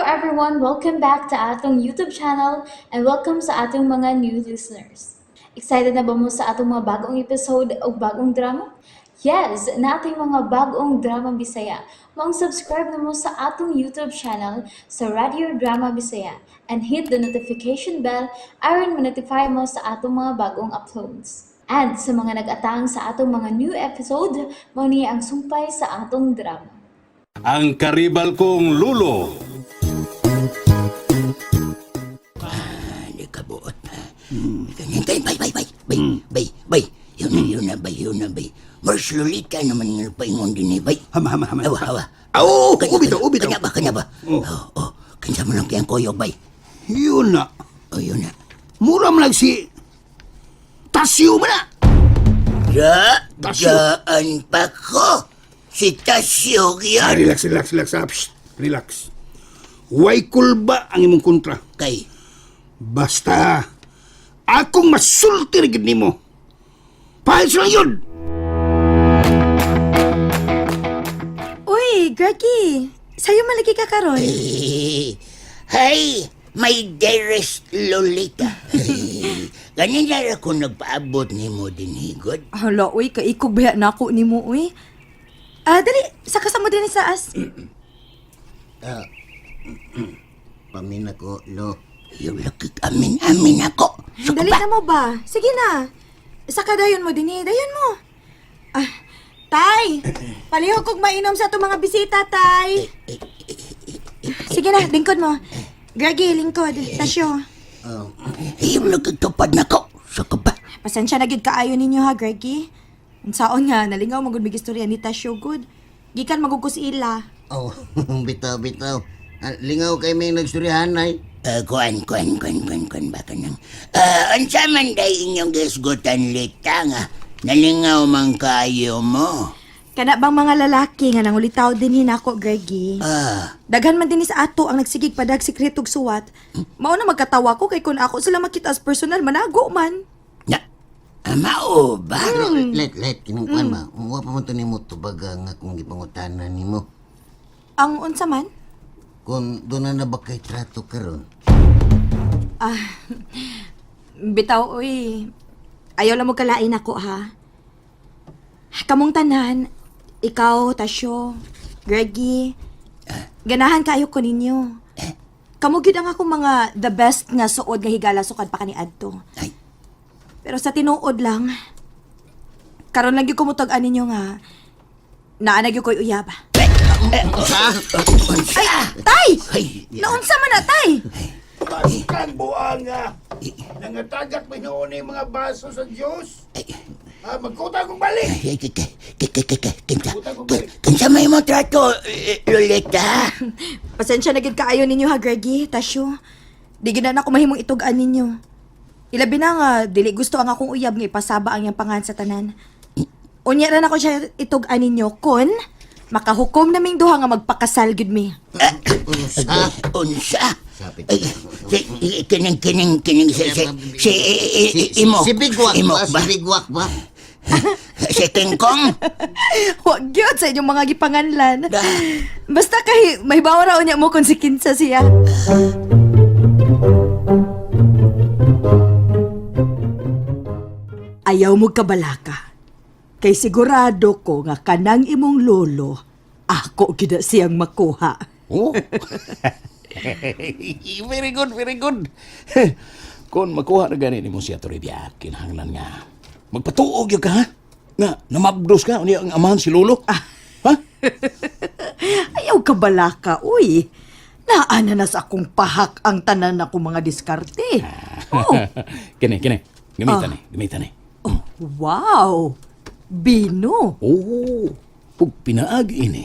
everyone! Welcome back to atong YouTube channel and welcome sa atong mga new listeners. Excited na ba mo sa atong mga bagong episode o bagong drama? Yes, nating mga bagong drama Bisaya. Maong subscribe na mo sa atong YouTube channel sa Radio Drama Bisaya and hit the notification bell aron ma-notify mo sa atong mga bagong uploads. And sa mga nag-atang sa atong mga new episode, mao ni ang sumpay sa atong drama. Ang karibal kong lulo. Hindi ka buot. Ganyan kayo, bay, bay, bay, bay, bay, bay. Yun na, bay, yun na, bay. Mars Lolita naman yung paingon din eh, bay. Hama, hama, hama. Awa, awa. Aw, Kanya, ubitaw, ubitaw. Kanya ba, kanya ba? Oh. Oh, oh. Kinsa mo lang kayang koyog, bay. Yun na. Oh, yun na. Mura man lang si Tasyo man na. Ja, Tasyo. jaan pa ko. Si Tasyo Ah, yan. relax, relax, relax. Ah, psst, relax. Way kulba ang imong kontra. Kay, Basta, akong masulti rin gid nimo. Pahit lang yun. Uy, Greggy! Sa'yo malagi ka karon. eh, hey, my dearest Lolita. Eh, Ganyan lang ako nagpaabot ni mo din, higod. Hala, uy, kaikog ba na ako ni mo, uy. Ah, dali, saka sa mo din sa as. Pamin ako, lo. Yung laki amin-amin ako. Suko Dali ba? na mo ba? Sige na. Saka dayon mo din eh, dayon mo. Ah, tay! Palihog kog mainom sa itong mga bisita, tay. Sige na, lingkod mo. Greggy, lingkod. Tasyo. Oh, Yung laki tupad na ko. Suko ba? Pasensya na gid kaayo ninyo ha, Greggy. Unsaon nga, nalingaw magud mig istorya ni Tasyo good. Gikan magud ko si ila. Oh, bitaw, bitaw. Ah, lingaw kay may nagsurihan ay. Kuan, kuan, kuan, kuan, kuan, baka nang. Ah, unsa man day inyong gisgutan lita nga. Nalingaw man kayo mo. Kana bang mga lalaki nga nangulitaw din hinako, Greggy? Ah, Daghan man din sa ato ang nagsigig padag sikretog suwat. Mao na magkatawa ko kay kun ako sila makita as personal manago man. Na, ah, mao ba? Pero, let, let, kinong kuan ba? Wa pa man to nimo tubaga nga kung gipangutana nimo. Ang unsa man? Kung doon na na ba kay trato karon? Bitaw oy. Ayaw lang mo kalain ako ha. Kamong tanan, ikaw, Tasyo, Greggy, ganahan kayo ko ninyo. Kamo gyud ang akong mga the best nga suod nga higala sukad pa kani adto. Ay, Pero sa tinuod lang, karon lang gyud kumutag-an ninyo nga naa na gyud ko'y uyab. unsa? Ay, tay! Ay, Naunsa man na, tay? Pasukan buang nga. Nangatagak may noon yung mga baso sa Diyos. Ah, magkuta kong balik. ay, ay, kay, kay, kay, kay, kay, kinsa, kinsa may mo trato, eh, Lolita? Pasensya na gyud kaayo ninyo ha, Greggy, Tasyo. Di gyud na ako mahimong itug-an ninyo. Ilabi na nga, dili gusto ang akong uyab nga ipasaba ang iyang pangan sa tanan. Unya ra nako siya itug-an ninyo kun makahukom naming duha nga magpakasal gyud mi. Unsa? Unsa? Sapit. Ay, si, kining, kining, kining, si, si, si, Si, imo. si Bigwak Imo ba? Si Bigwak ba? Si King Kong? Wag gyud sa inyong mga gipanganlan. Da. Basta kay may ra unya mo kung si kinsa siya. Ayaw mo kabalaka. Kay sigurado ko nga kanang imong lolo, ako gid siyang makuha. Oh. Very good, very good. Kung makuha na gani nimo siya Toribia, kinahanglan nga. Magpatuog yun ka, ha? Nga, namabdos ka, unya ang amahan si Lolo. Ha? Ayaw kabalaka, uy. Naana na sa akong pahak ang tanan akong mga diskarte. Oh, Kini, kini. Gamitan ni, gamitan ni. oh, wow. Bino. Oo. Ug pinaagi ini.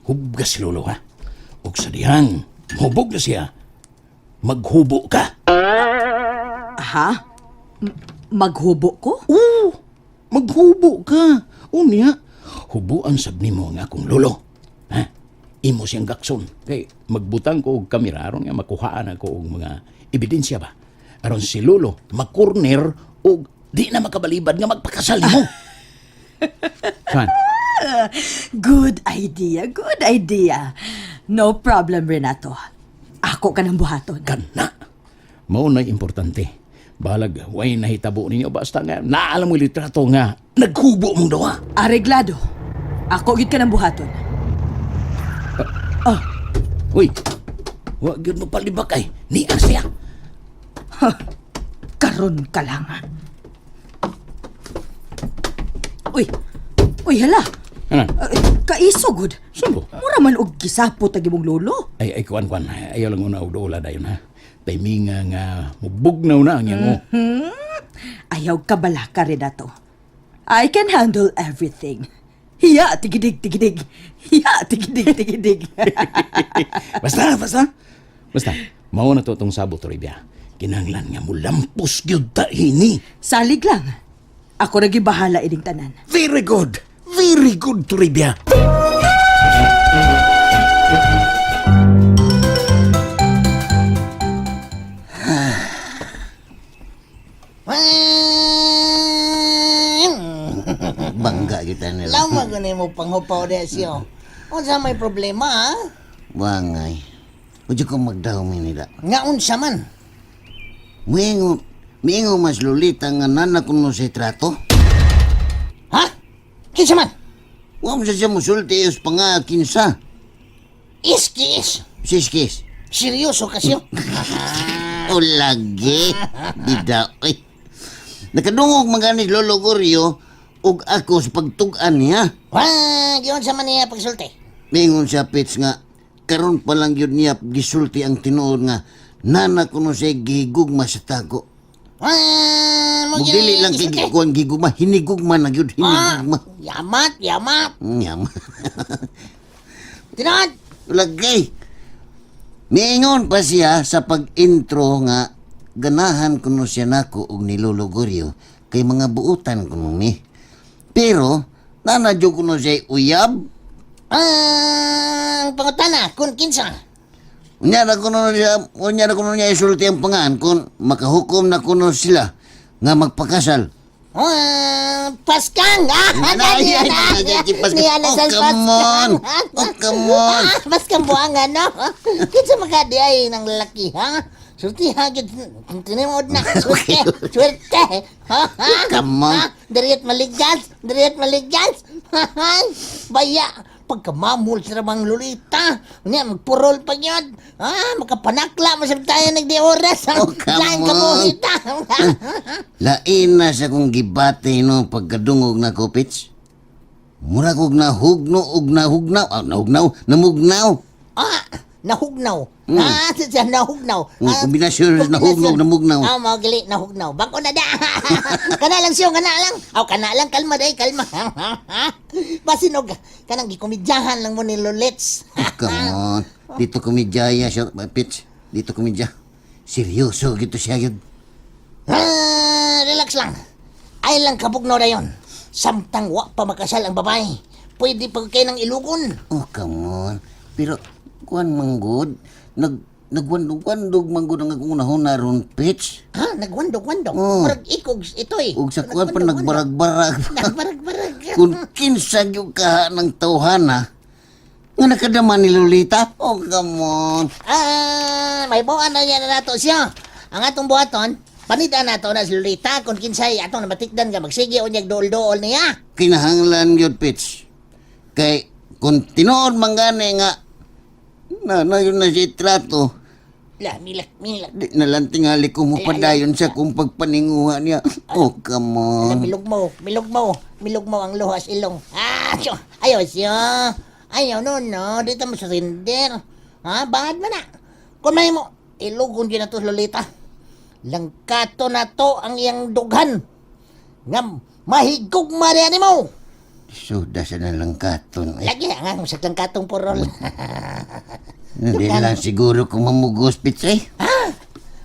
Hubgas si Lolo, ha? Ug sa dihang, hubog na siya. Maghubo ka. Ha? Maghubo ko? Oo, maghubo ka. Unya, hubuan sab nimo ang akong lolo. Ha? Imo siyang gakson. Kay magbutang ko og kamera aron nga makuhaan ako og mga ebidensya ba. Aron si lolo makorner og di na makabalibad nga magpakasal nimo. Saan? Good idea, good idea. No problem, Renato. Ako ka ng buhaton. Kana. Mao na importante. Balag, way nahitabo ninyo. Basta nga, naalam mo yung litrato nga, naghubo mong dawa. Areglado. Ako gid ka ng buhaton. Uy, wa gyud mo palibak ay. Niya siya. Karon ka lang. Uy. Uy, hala. Ano? Kaisugod. Sumbo. Mura man og gisapot ang imong lolo. Ay, ay, kuan, kuan. Ayaw lang una og duola dayon, ha? Timinga nga, mubugnaw na ang iyang Ayaw ka balaka rin ato. I can handle everything. Hiya, tigidig, tigidig. Hiya, tigidig, tigidig. Basta, basta. Basta, mao na to itong sabot, Toribia. Kinahanglan nga mo lampos gyud ta ini. Salig lang. Ako ra gyud bahala ining tanan. Very good. Very good, Toribia. Bangga kita nila. Lama ko na mo panghupaw diya siyo. Unsa may problema, ha? Wangay. Udyo ko magdaw mi nila. Nga unsa man? Miingo, miingo mas lulita nga nana kuno sa trato. Ha? Kinsa man? Wa mo sa siya musulti is pa nga kinsa. Iskis. Siskis. Seryoso kasi. O lagi. Bida, oy. Nakadungog mga ni Lolo Goryo ug ako sa pagtug-an niya. Wah, giunsa man niya pagsulti. Mingon siya Pits nga karon pa lang yun niya gisulti ang tinuod nga nana kuno siya gigugma sa tago. Wah, mo Mugdili lang kay kuan gigugma, hinigugma na gyud, hinigugma. Yamat, yamat. Yam. Tinuod. Lagay. Miingon pa siya sa pag-intro nga ganahan kuno siya nako og ni Lolo Goryo kay mga buutan kuno mi. Pero nana jud kuno siya uyab. Ang pangutana kun kinsa. Unya na kuno siya, unya na kuno niya isulti ang pangan kung makahukom na kuno sila nga magpakasal. Wah, Paskang. Ah, Ay, ay, ay, ay, ay, Paskang. Niya na Oh, sa come on. Oh, come on. Ah, Paskang buangan, no? Kinsa makadi ay ng lalaki, ha? Sulti ha, gid tinuod na. Swerte, swerte. Ha? Ha? Come on. Ha? Diriat maligas, diriat maligas. Baya, pagkamamul sa bang lulita. Unya, magpurol pa yun. Ha? Makapanakla, masab tayo nagdi oras. Oh, come Lain on. kabuhita. Lain na sa kong gibate no pagkadungog na ko, Pits. Mura kog nahugno og nahugnaw, ah, nahugnaw, namugnaw. Ah, nahugnaw. Ah, siya nahugnaw. Kombinasyon sa nahugnaw, namugnaw. Ah, mao gali nahugnaw. Bag-o na da. Kana lang siyo, kana lang. Aw, kana lang kalma day, kalma. Basinog kanang gikomedyahan lang mo ni Lolets. Oh, come on. Dito komedyaya siya, Pits. Dito komedya. Seryoso gito siya yun. Ah, relax lang. Ay lang kabugnaw na yon. Samtang wa pa makasal ang babae. Pwede pa kay ng ilugon. Oh, come on. Pero, kuan manggod, nagwandog-wandog manggod ang akong unahon ron, Pits. Ha, nagwandog-wandog. Oh. Murag ikog ito eh. Ug sa kuan pa Nagwandog-wandog. nagbarag-barag. Nagbarag-barag. Kung kinsa gyud ka ng tawhana, nga nakadama ni Lolita. Oh, come on. Ah, may buwan na yan na nato siya. Ang atong buhaton, panidaan nato na si Lolita kung kinsay atong namatikdan nga magsige o niyag dool-dool niya. Kinahanglan gyud, Pits. Kay, kung tinuod man gani nga, na yun na si trato, La, milak, milak. di na lang tingali ko mo padayon sa kung pagpaninguha niya. Oh, come Ala, on. milog mo, milog mo, milog mo ang luhas ilong. Ah, siyo. Ayaw siya. Ayaw, no, no. Dito mo surrender. Ha, bangad mo na. Kung may mo, ilugon din na to, Lolita. Langkato na to ang iyang dughan. Ngam, mahigog mariani mo. Suda sa nalang katon. Eh, Lagi, ang sa langkatong purol. hindi lang siguro kung mamugos, Pits, eh.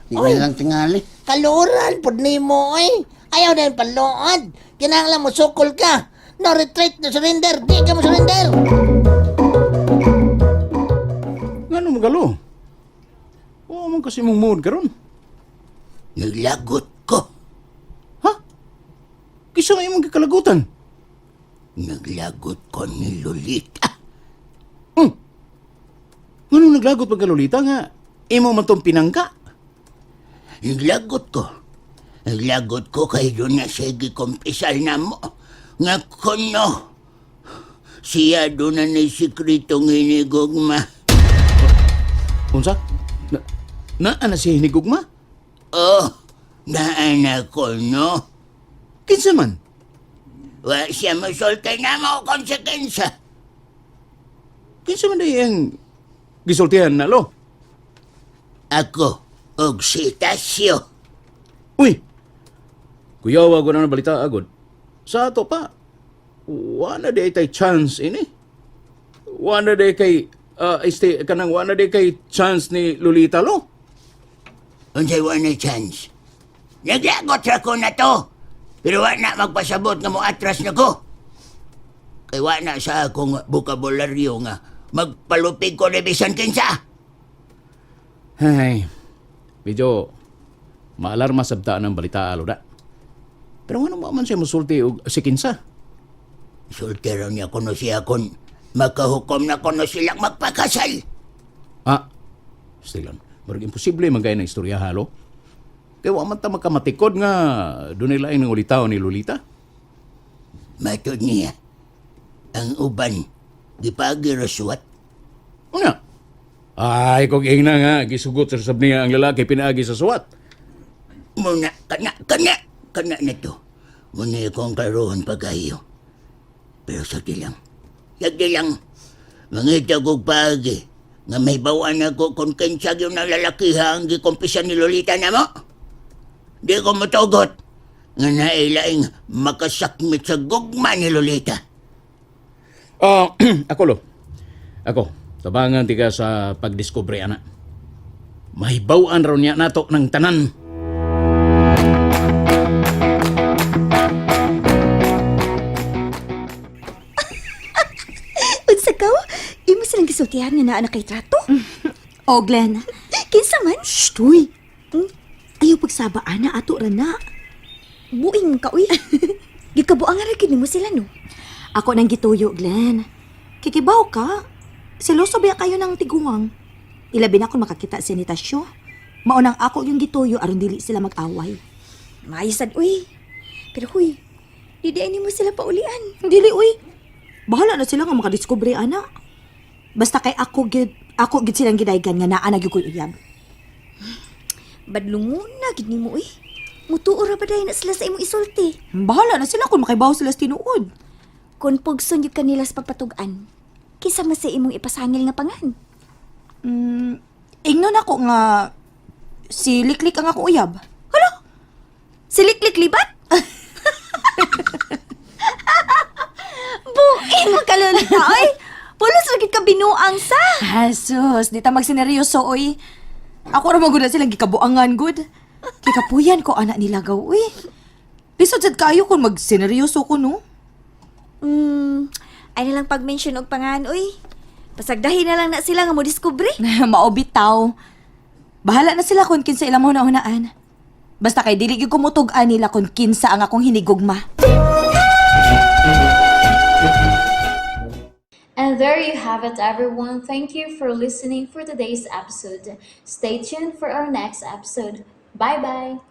Di na lang tingali. Kaluran, pud nimo oy. Ayaw na yung paluod. Kinahanglan mo sukol ka. No retreat, no surrender. Di ka mo surrender. Ngano mo galo? Oo man kasi mong mood karon. Naglagot ko. Ha? Kisa nga imong gikalagutan. Naglagot ko ni Lolita. Ngano naglagot pagka Lolita nga? Imo man tong pinangga. Lagot ko. Lagot ko kay doon na siya gikumpisal na mo. Nga kuno. Siya doon na ni sikritong hinigugma. Unsa? Na, naa na siya hinigugma? Oh, naana ko no. Kinsa man? Wa siya musulti na mo konsekwensya. Kinsa man day ang gisultihan na lo? Ako, og si Tasyo. Uy! Kuyawa ko na ng balita agod. Sa ato pa, wala di tay chance ini. Wala di kay, este, kanang wala di kay chance ni Lolita lo. Unsay wa na chance. Naglagot ra ko na to. Pero wa na magpasabot nga mo atras na ko. Kay wa na sa akong bokabularyo nga magpalupig ko ni bisan kinsa. Ay, medyo maalarma sabta ng balita alo da. Pero ano man siya musulti og si kinsa? Sultero niya kuno siya kun makahukom na kuno silang magpakasal. Ah, still murag imposible man gaya ng istorya halo. Kay wa man ta makamatikod nga dunay laing nang ulitaw ni Lolita. Matod niya, ang uban gipagi ra suwat. Una. Ay, kung ingna nga, gisugot sa sab niya ang lalaki pinaagi sa suwat. Muna kana kana kana na to. Muna akong karoon pagayo. Pero sa lang. Sa lang. Mangita kog paagi nga may bawaan ako kung kinsa gyud ng lalaki ha ang gikumpisa ni Lolita na mo. Di ko matugot nga nailaing makasakmit sa gugma ni Lolita. Ah, ako lo. Ako, tabangan tika sa pagdiskubre ana. Mahibaw-an raw niya nato ng tanan. Unsa ka? Imo silang gisultihan nga naa na kay trato? Oh, Glenn. Kinsa man? Shh, uy. Ayaw pagsaba, ana, ato ra na. Buing ka uy. Gikabuang ra gid nimo sila no. Ako nang gituyo, Glenn. Kikibaw ka. Seloso ba kayo ng tiguang? Ilabi na kung makakita si ni Tasyo. Maunang ako yung gituyo aron dili sila mag-away. Maayo sad uy. Pero huy, di di nimo sila paulian. Dili, uy. Bahala na sila nga makadiskubre, ana. Basta kay ako gid silang gidaygan nga naa na gyud ko'y uyab. Badlungon na gid nimo uy. Mutuo ra ba dayon na sila sa imong isulti? Bahala na sila kung makaibaw sila sa tinuod. Kung pugson gyud kanila sa pagpatug-an, kinsa man sa imong ipasangil nga pangan? Ingnon ako nga si Liklik ang ako uyab. Hala! Siliklik libat? Buing mo kalulita, oy! Pulos ra gid ka binuang sa! Jesus, di ta magsineryoso, oy. Ako ra man gud na silang gikabuangan gud. Kikapuyan ko anak nila gaw, uy. Lisod sad kaayo kung magsineryoso ko no. Ay na lang pag-mention og pangan, uy. Pasagdahin na lang na sila nga mo diskubre. Mao bitaw. Bahala na sila kung kinsa ilang hunahunaan. Basta kay dili gyud kumutug-an nila kung kinsa ang akong hinigugma. And there you have it, everyone. Thank you for listening for today's episode. Stay tuned for our next episode. Bye bye.